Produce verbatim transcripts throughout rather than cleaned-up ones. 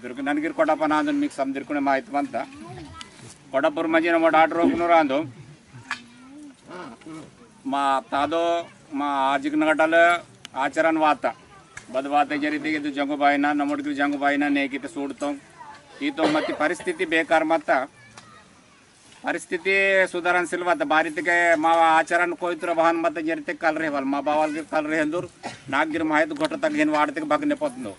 दुर्ग ननगिर कोडप्पा नांदुन मीक समदिरकुने माहित मंता। कोडप्पुर मंजी नमोट आठ रोकनु रांदु। मा तादो, मा आजिक नगटल आचरण वाता। बद वाता जरिते के जंगुबाईना, नमोट गिर जंगुबाईना नेकिते सूडतोम। ईतो मति परिस्थिति बेकार मत्ता। परिस्थिति सुधारन सिलवत बारितके मावा आचरण कोइतुर बहान मत जरिते कल रेहवाल। मा बावाल गिर कल रेहंदुर, नाक गिर माहित घोट तक हिन वाड़ते बगने पोतनो।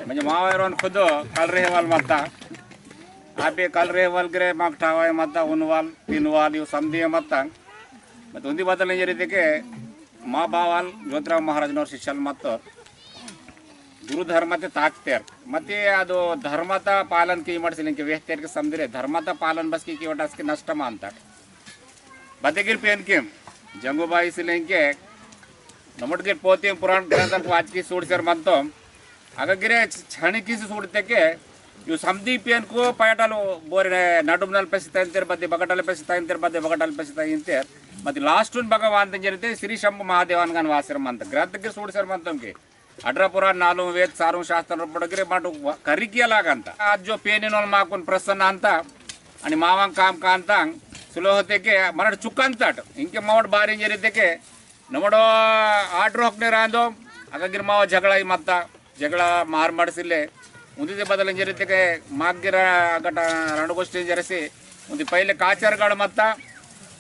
म्हणजे मावा एरोन खुद कल रेहवाल मत्ता। आपे कल रेहवाल गिरे माक ठावाय मत्ता, उनवाल, तिनवाल, यू समदिये मत्ता। मत उन्दी बदल जरिते के मा बावाल ज्योतिराव महाराजनोर शिष्याल मत्तोर। गुरु धर्मते ताकतेर। मते अदो धर्मता पालन की मड़सिल इंके वेहतेर के समदिरे। धर्मता पालन बस की, की वटास के नष्ट मानता। बदे गिर पेन किम जंगुबाई सिल इंके नमोट गिर पोती पुराण ग्रंथन को आज की सूडसेर मंतोम। अगा गिरे छ-, छणी किसी सूडते के, यू समदी पेन को पयटल बोरे नडुमनल पेसिता इंतेर बदे, बगटल पेसिता इंतेर बदे, बगटल पेसिता इंतेर। मत लास्टुन भगवान ते जरिते श्री शंभु महादेवान गन वासेर मंत। ग्रंथ गिर सूडसेर मंतोम के। अठरा पुराण, नालुंग वेद, सारुंग शास्त्र पड़गिरे माटु व-, करिकिया लागंता। आज जो पेनिनोल माकुन प्रसन्न अंता, अनि मावांग काम कांतांग, सुलो होते के मरड़ चुकंतट, इंके मावड़ बारी जरिते के, नमड़ो आठ रोकने रांदो, अगा गिर मावा झगड़ा ही मत्ता, झगड़ा मार मड़सिले, उन्दी ते बदल जरिते के, मागिर अगटा रणगोष्ठी जरसे, उन्दी पहले काचरगढ़ मत्ता,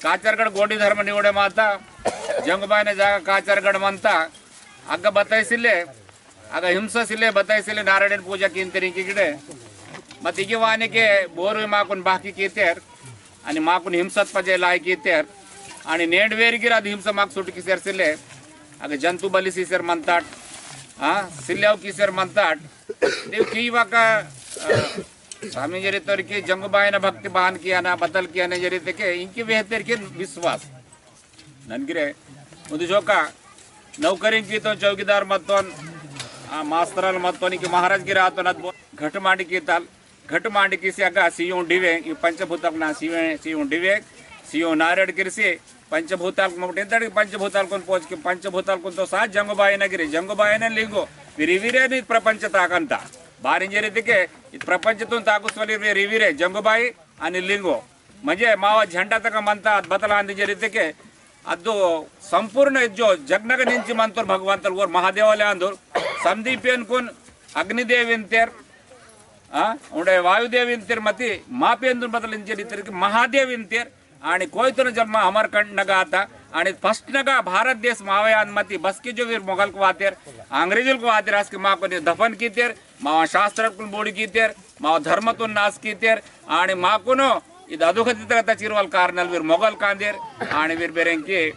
काचरगढ़ गोंडी धर्म निवड़े माता, जंगुबाईना जागा काचरगढ़ मंता, अग्गा बताइसिले, अग्गा हिंसा सिले बताइसिले नारायण पूजा कींतेर इंके गिरे। मत इगे वानिके बोरु माकुन बाकी कीतेर, अनि माकुन हिंसत पजे लाई कीतेर, अनि नेंड वेरी गिर अद हिंसा माक सुट किसेर सिले, अग्गा जंतु बलि सीसेर मंताट, आ, सिल्याव किसेर मंताट, देव की वाका, आ, स्वामी जरितोर की जंगुबाईना भक्ति बहान कियाना, बतल कियाना जरिते के, इंके वेहतेर के विश्वास। ननगिरे, उन्दी जोका नौकरी कीतोन चौकीदार मत्तोन, आ, मास्तराल मत्तोन, इंके महाराज गिर आतोन अद बो-, घट मांडी कीताल, घट मांडी किसी अगा सियों डिवे, यू पंचभूताल ना सिवे, सियों डिवे, सियों नारेड़ किरसी, पंचभूताल मोटे तड़ पंचभूताल कुन पोच के पंचभूताल कुन तो सा जंगुबाईना गिरे, जंगुबाईना लिंगो, विरी विरे नि प्रपंच ताकंता। बारी जरिते के, इद प्रपंच तुन ताकुसवली विरी विरे, जंगुबाई, अनि लिंगो। म्हणजे मावा झंडा तक मंता अद बतलांदी जरिते के अद्दो संपूर्ण जो जगनग निंची मंतोर भगवंतल ओर महादेवले आंदोर। समदी पेनकुन अग्निदेव इंतेर, आ, उंडे वायुदेव इंतेर मती मा पेनदुन बदल इंतेर इतेर के महादेव इंतेर। आणि कोयतुन जन्म अमरकंड नगा आता। आणि first नगा भारत देश मावयान मती बसके जो वीर मोगल को वातेर, अंग्रेजुल को वातेर, असके माकुन दफन कीतेर, मावा शास्त्र कुन बोड़ी कीतेर, मावा धर्म तुन नाश कीतेर, आणि माकुनो इद अधोगति तक चिरवाल कारणल वीर मोगल कांदेर, आणि वीर बेरेंकी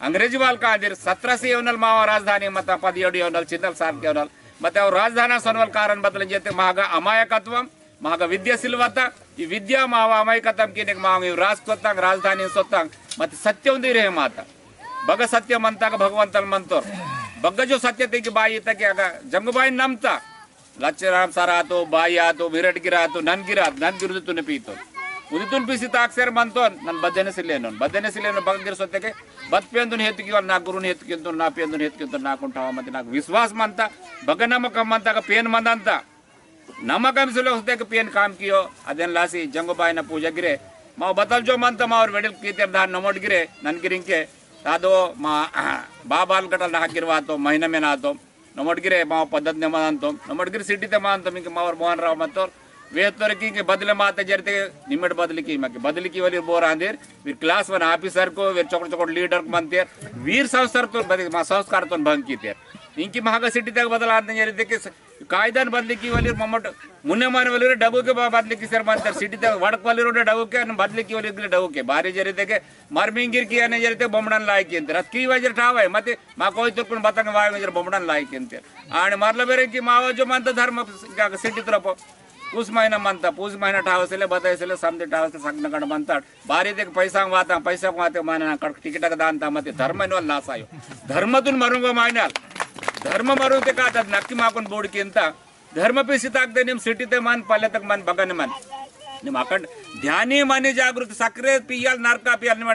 अंग्रेज वाल कांदेर, सत्रह से येवनल मावा राजधानी मता पदिहेडु येवनल चिंदल साल के येवनल, मते राजधानी सोनवाल कारण बदल जेते महागा अमायकत्वम, महागा विद्या सिलवता, ई विद्या मावा अमायकत्वम कीनेक मावा राज सोतांग, राजधानी सोतांग, मते सत्य उंदी रहे माता। बग सत्य मंता का भगवंतल मंतोर। बग जो सत्य ते की बाई तक अगा जंगुबाई नमता, लच्चराम सर आतो, बाई आतो, मिरट गिर आतो, नन गिर आतो, नन गिर तुने पीतो। उदी तुन पीसी ताकसेर मंतोन, नन बदने सिलेनोन, बदने सिलेनोन, बग गिर सोते के, बद पेंदुन हेतु की वाल, ना गुरुन हेतु किंतु, ना पेंदुन हेतु किंतु, ना कुंठावा मत, ना विश्वास मंता, बग नमकम मंता का पेन मंदंता। नमकम सिलो सोते के पेन काम कियो, अदेन लासी, जंगुबाईना पूजा गिरे। मा बतल जो मंता, मा ओर वेडिल कीतेर दान नमोट गिरे, नन गिरिंके, तादो, मा, बाबाल गटल ना गिरवातो, महीना में ना तो, नमोट गिरे मावा पद्धत ने मानतोम, नमोट गिरे city ते मानतोम, इंके मावर मोहन राव मंतोर, वेहतोर की इंके बदले माते जरते निमेट बदली की, माके बदली की वाली बोर आंदेर, वीर class one officer को, वीर चोकोट चोकोट leader को मंतेर, वीर संस्कार तो बदली, मा संस्कार तो भंग कीतेर। इंके महागा city ते बदल आंदे जरते के स-, कायदान बदली की वाली ममट, मुन्ने मान वाली रे डगो के बा-, बदली की सर मंतेर, city ते वड़क वाली रे डगो के, अन बदली की वाली डगो के, बारी जरते के, मर मिंगिर की अने जरते बोमड़न लायक इंतेर। अत की वजह ठाव है, मते मा कोयतुरकुन बतंग वाय वजह बोमड़न लायक इंतेर। आने मरल बेरे की मावा जो मंता धर्म का city तरफ। पूस महीना मंता, पूस महीना ठाव सिले, बताय सिले, समदे ठाव सिले, सगनगण मंता। बारी देख पैसा वाता, पैसा वाते माने ना कड़क टिकट का दानता मते धर्म इनवाल नासायो। धर्म तुन मरुंगो मायनाल। धर्म मरुंगते का तद नक्की माकुन बोड़ किंता। धर्म पीसी ताकते निम city ते मन, पल्ले तक मन, बगन मन। निम अखंड ध्यानी मनी जागृत सक्रिय पियाल नरका पियाल निम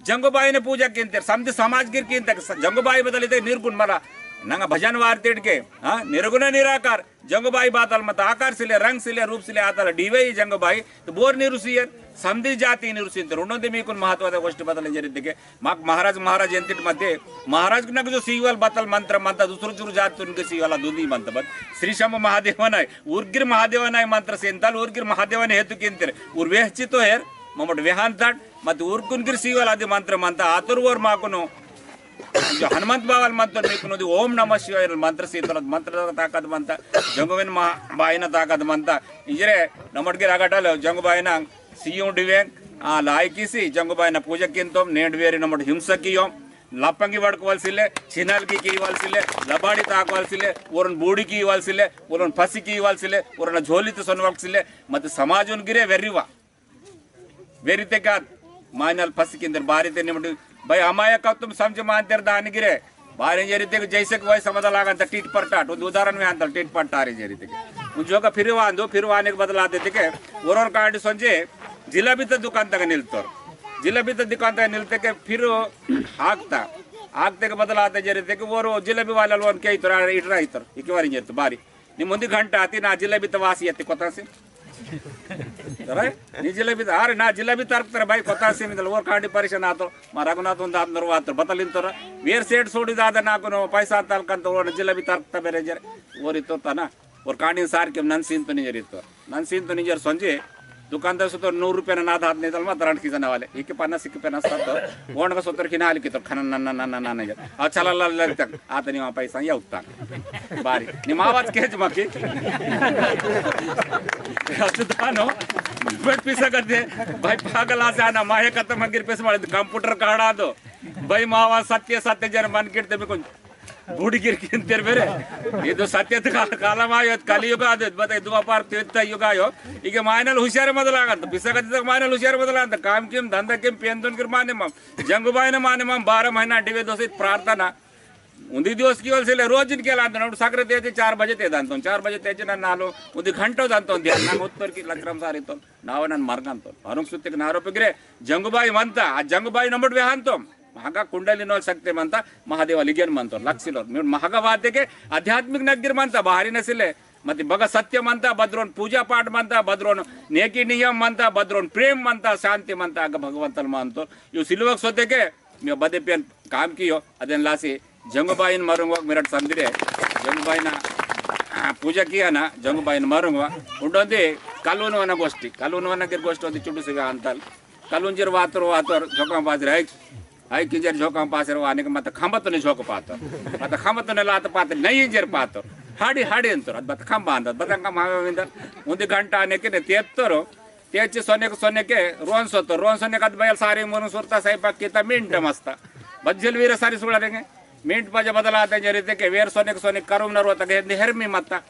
जंगुबाईना पूजा किंतेर, समदे समाज गिर किंतेर, जंगुबाई बदलिते निर्गुण मला। नंगा भजन वार्तेड के, हाँ, निर्गुण निराकार, जंगुबाई बातल मत आकार सिले, रंग सिले, रूप सिले, आतल डीवे ही जंगुबाई, तो बोर निरुसियर, समदी जाति निरुसिंतर, उन्नोंदे मीकुन महत्व द गोष्टी बतल इंजेर इत्तेके, माक महाराज, महाराज एंतिट मते, महाराज नग जो सीवल बतल मंत्र मंता, दूसरो चुरु जाति उनके सीवल दुदी मंता बत, श्री शंभु महादेव नाय, उर्गिर महादेव नाय मंत्र सेंतल, उर्गिर महादेव ने हेतु केंतर, उर वेहचितो हेर, ममट वेहांतट, मत उर्कुन गिर सीवल आदि मंत्र मंता, आतुर वोर माकुनो, जो हनुमंत बावल मंत्र मीकुनो दी ओम नमः शिवाय मंत्र सीतल मंत्र ताकत मंता, जंगुबाइन मा-, बाइन ताकत मंता, इंजेरे नमट गिर अगटल जंगुबाइन सीयूं डिवें, आ, लायकीसी, जंगुबाइन पूजा किंतोम, नेंड वेरी नमट हिंसा कियोम, लपंगी वड़कवल सिले, चिनल की कीवल सिले, लबाड़ी ताकवल सिले, ओरन बूड़ी कीवल सिले, ओरन फसी कीवल सिले, ओरन झोली तो सोनवल सिले, मत समाज उन गिरे वेरिवा। वेरिते का माइनल फसी किंदर बारी ते निमट, भाई, अमायकत्वम समझ मानतेर दान गिरे, बारी इंजेर इत्तेके जैसे कि वैसे बदल आगंता टीट पर टाट, उदाहरण में आंतल टीट पर टाट इंजेर इत्तेके। उन जोका फिर वांदो, फिर वानेक बदल आते थे के, ओरोर कांडी सोंजे, जिलेबी त दुकान तक निलतोर। जिलेबी त दुकान तक निलतेके फिर आगता। आगतेके बदल आते इंजेर इत्तेके, ओरो जिलेबी वाला लोन के इतोर, इटरा इतोर, इके वारी इंजेर तो बारी। नी मुंदी घंटा आती ना जिलेबी त वासी आती कोता से। अरे, नी जिलेबी त, अरे ना जिलेबी तरकतर भाई कोता से मिदल, ओर कांडी परेशान आतो, मा रघुनाथ उंदा आतनर वातर, बतल इंतोर। वेर सेठ सोड़ी दादा नाकुनो, पैसा तलकंत, ओर जिलेबी तरकता बेरे इंजेर, ओर इतोर तना। ओर कांडी सार के नन सींतोन इंजेर इतोर। नन सींतोन इंजेर सोंजे, दुकानदार से तो नूर रुपया ना दात नेदल मा दरांड की जना वाले। इके पन्नास, इके पन्नास सात तो, ओंड का सोतर की नाली की तो खनन नन नन नन नन इंजेर। आ चला ला ला तक, आतनी मा पैसा या उत्ता। बारी, निम आवाज केज मकी। अचुतानो, बेट पिसा कर दे। भाई पागल आसे आना, माहे कत्ता मंगिर पैसा मारे, कंप्यूटर काड़ा दो। भाई मावा सत्य सत्य जन मन किरते में कुछ बूढ़ी गिर किंतेर बेरे। ये तो सत्य त का-, कालम आयो, कलियुग आदो, बताई दुआ पार त्रेता युग आयो। इके मायनल हुशार मदलागंत, पिसा कत्ते तक मायनल हुशार मदलागंत, काम किम, धंधा किम, पेंदुन गिर माने मम, जंगुबाइन माने मम, बारह महीना डिवे दोसे प्रार्थना। उंदी दिवस कीवल सिले, रोजिन केलांतोन, उंड सकरे तेजे चार बजे तेदांतोन, चार बजे तेजे ना नालो, उंदी घंटो दांतोन, ध्यान ना उत्तर की लक्रम सारी तो, नावनन मरगंतोन। अरुण सुत्ते के नारो पिगरे, जंगुबाई मंता, आ जंगुबाई नमट वेहांतोन। महागा कुंडली नोल शक्ति मंता, महादेव लिगेन मंतोर, लक्षिलोर। मी महागा वातेके आध्यात्मिक नगीर मंता, बाहरी नसिले। मति बगा सत्य मंता, बद्रोन पूजा पाठ मंता, बद्रोन नेकी नियम मंता, बद्रोन प्रेम मंता, शांति मंता, अग भगवंतल मंतोर। यो सिलवक सोतेके, मी बदे पेन काम कियो, अदेन लासी, जंगुबाइन मरुंगवा मिरट संदिरे, जंगुबाइन, आ, पूजा किया ना, जंगुबाइन मरुंगवा, उंडोंदी, कलुन वना गोष्टी, कलुन वना गिर गोष्टी ओंदी चुटू सिगा अंतल। कलुंजिर वातोर वातोर झोकां पासिर हाइक, हाइक इंजेर झोकां पासिर वानेके मत खंबतोने झोक पातोर। मत खंबतोने लात पातोर, नहीं इंजेर पातोर। हाड़ी, हाड़ी इंतोर, अद बत खंबा अंदर, बत खंबा अंदर। उंदी घंटा आनेके ने तेत्तोर, तेच्ची सोनेके, सोनेके, रोन सोतोर, रोन सोनेके अद बयल सारी मुरुन सुरता साई पक्की ता मिंट मस्ता। बज्जल वीर सारी सुड़ा रेंगे। मिंट पजे बदलाते जरिते के वेर सोनेक सोनेक करुम नर वोता के हेरमी मत्ता।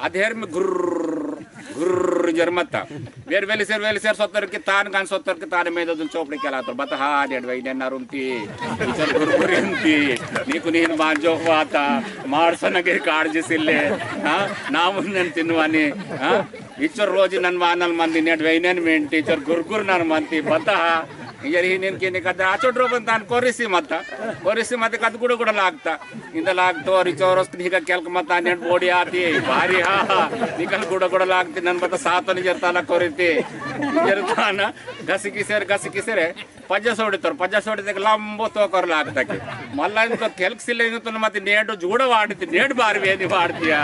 अद हेरमी घुर्र, घुर्र जर मत्ता। वेर वेलिसेर, वेलिसेर सोत्तर की तान गान सोत्तर की तान में दो चोपड़ी केलातोर। बता हा, डेढ़ भाई ने नरुमती। इचर घुरघुरिंती। नीकु नीन बांजो वाता। मार सनगे काळजी सिल्ले। हाँ? नामुन्नन तिनवानी। हाँ? इचर रोजी नन वानल मंदी नेट वेइनेन मेंटी, इचर घुरघुर नन मंती। बता हा। इंजर ही नेन के निकल आचो ड्रोबन तान कोरिसी मत्ता। कोरिसी मत्ता कद गुड़ गुड़ लागता। इंद लागतो और इचोरस निका केल्क मत्ता नेट बोडी आती। भारी हा। निकल गुड़ गुड़ लागती नन बता सातो निजर ताला कोरिती। इंजर ताना घसी किसेर, घसी किसेर। पज्जा सोड़ीतोर, पज्जा सोड़ीतेके लंबो तोकोर लागता के। मल्ला इंतो केल्क सिले इंतो मत्ती नेट जुगड़ वाड़ती, नेट बार वेनी वाड़तिया।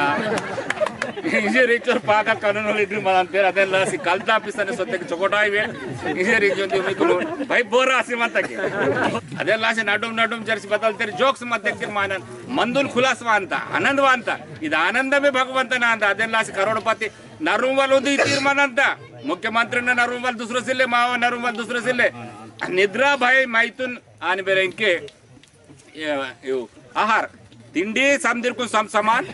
इंजेर इचोर पागल कनून लिटर मदन तेरा देन लासी कलता पिसने सोतेके चोकोटाई वे। इंजेर इंजोंदी मिकुलु भाई बोरासी मत्ता के। अदेन लासी नडुम नडुम जर्सी बदलतेर जोक्स मत्तेके मानन। मंदुल खुलास वांता, आनंद वांता। इद आनंद में भगवंत नांदा। अदेन लासी करोड़पति नरुमवल उंदी तीर्मानंता। मुख्यमंत्री न नरुमवल दूसरो सिले, मावा नरुमवल दूसरो सिले। निद्रा भय मैथुन आन बेरेंके, ए, यो, आहार। तिंडी समदिरकुन सम समान।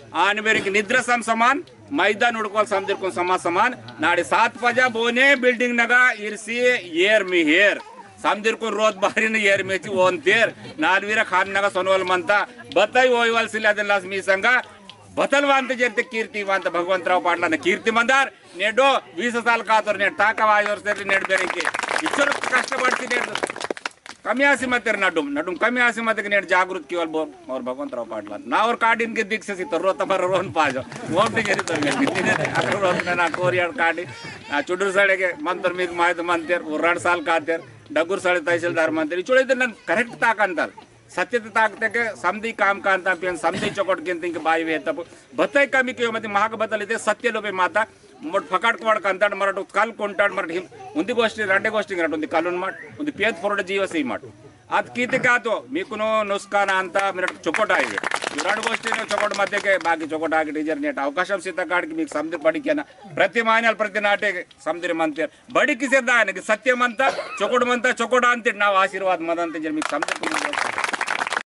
आन बेरेंके निद्रा सम समान। मैदान उड़कवल समदिरकुन समा समान। नाड़ी सात पजा बोने building नगा इरसी एर मी हेर। समदिरकुन रोत बारी न एर मेची ओन तेर। नालवीरा खान नगा सोनवल मंता। बताई ओयवल सिले अदेन लास मी संगा। बतल वांत जरिते कीर्ति वांत भगवंतराव पाटलान कीर्ति मंदार। नेडो वीस साल कातोर नेड ताका वायोर से नेड बेरेंके। इचोर कष्ट पड़ती नेड। कमी आसी मतेर नडुम, नडुम कमी आसी मतेर नेट जागृत किवाल बोर, और भगवंतराव पाटलान। नावर काडिन के दीक्षा सी तो रोता पर रोन पाजो। वो भी जरी तो मैं, अगर रोन ना कोरियार काडी, आ, चुडुर साड़े के मंतर मीद मायद मंतेर, वो रण साल कातेर, डगुर साड़े तहसीलदार मंतेर, इचोड़े इधर नन correct ताकंतर। सत्य ताकते के समदी काम कांता पियन, समदी चोकोट किंतिंग के बाई वे तब, बताई कमी के मत महाग बतल इते सत्य लोपे माता, मोट फकाट कोड़ कंताड़ मरट उत्कल कोंटाड़ मरट हिम। उन्दी गोष्टी, रंडे गोष्टी रट उन्दी कलुन मट, उन्दी पेद फोरड जीव सी मट। अद कीते का तो, मीकुनो नुस्कान अंता मिरट चोकोट आइवे। रंड गोष्टी ने चोकोट मते के, बाकी चोकोट आगे टीचर नेट अवकाशम सीता काड़ की मीक समदे पड़ी किया ना। प्रति मायनाल प्रति नाटे के समदे मंतेर। बड़ी किसे दान कि सत्य मंता, चोकोट मंता, चोकोट अंते ना आशीर्वाद मदंते जर मीक समदे